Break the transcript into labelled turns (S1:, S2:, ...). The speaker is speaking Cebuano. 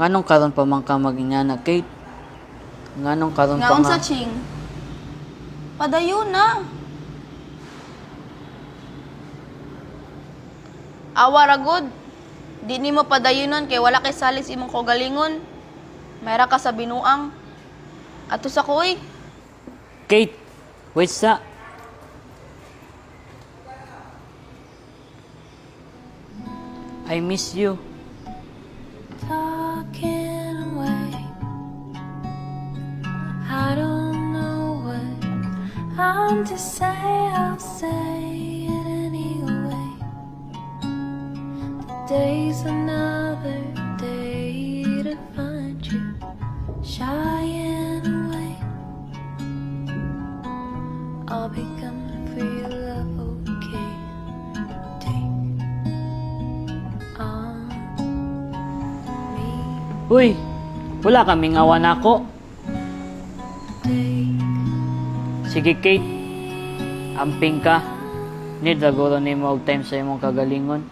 S1: Nganong karon pa man ka mag-ingana, Kate? Nganong karon
S2: Nga
S1: pa
S2: unsa,
S1: nga?
S2: Ching? Padayon na. Awa ra gud. Di nimo padayonon kay wala kay salig sa imong kaugalingon. Mayra ka sa binuang. Ato sa ko oy.
S1: Kate, wait sa. I miss you.
S3: Talking away. I don't know what I'm to say, I'll say it anyway. Today's another day to find you shying away. I'll be coming for your love, okay? Take on me.
S1: Uy, wala ka mingawa nako.
S3: Take
S1: Sige, Kate. Amping ka. Need ra guro nimo og time sa imong kagalingon.